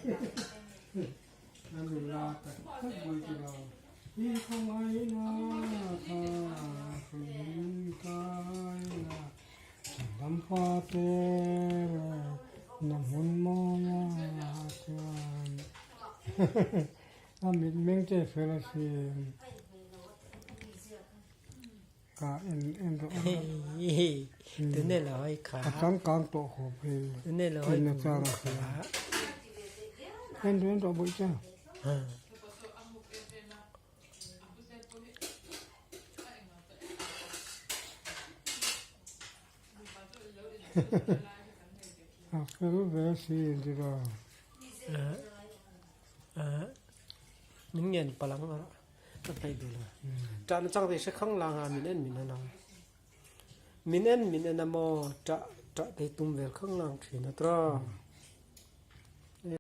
A mitmeng te fel a sin. Ka en en rawh a. Tune lo hoi kha. A changkang tawh khawp hei. Tune lo hoi En na chang a hria. En rawh en rawh bawih cha. A fel ve sin tiraw. Min ngen palang a ka hnaih duh lo. Ṭah na chang ve hre khang lang a min en min en a. Min en min en a maw ṭah ṭah te tum vel khang lang ṭhin a tiraw.